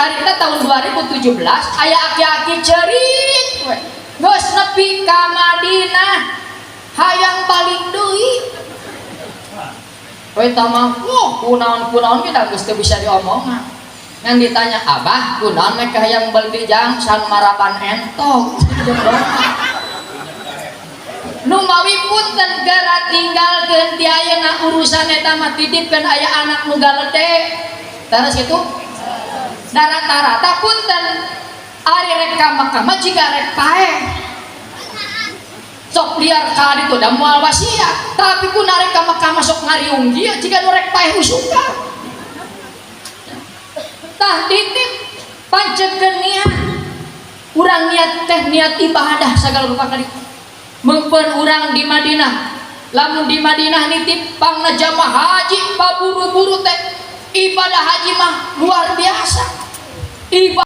Harita tahun 2017 aya aki-aki cerik we. Geus nepi ka Madinah, hayang balik deui. We mah, wah, kunaon-kunaon kita geus teu bisa diomongan. Ngan ditanya, "Abah, kunaon mereka hayang balik deui?" "Jang san maraban entog." Nu mawi punten gara tinggalkeun ti ayeuna urusan eta mah, titipkeun aya anak nu galede. Terus itu da rata-rata, punten, ari rek ka Mekah mah jiga rek paeh. Sok liar ka ditu da moal wasiat, tapi ku narek ka Mekah masuk ngariung dia jiga nu rek paeh usukan. Tah, titip pancegkeun niat urang, niat teh niat ibadah segala rupa ka ditu. Mempen urang di Madinah, lamun di Madinah nitip pangna jamaah haji paburu-buru teh, ibadah haji mah luar biasa ibadah.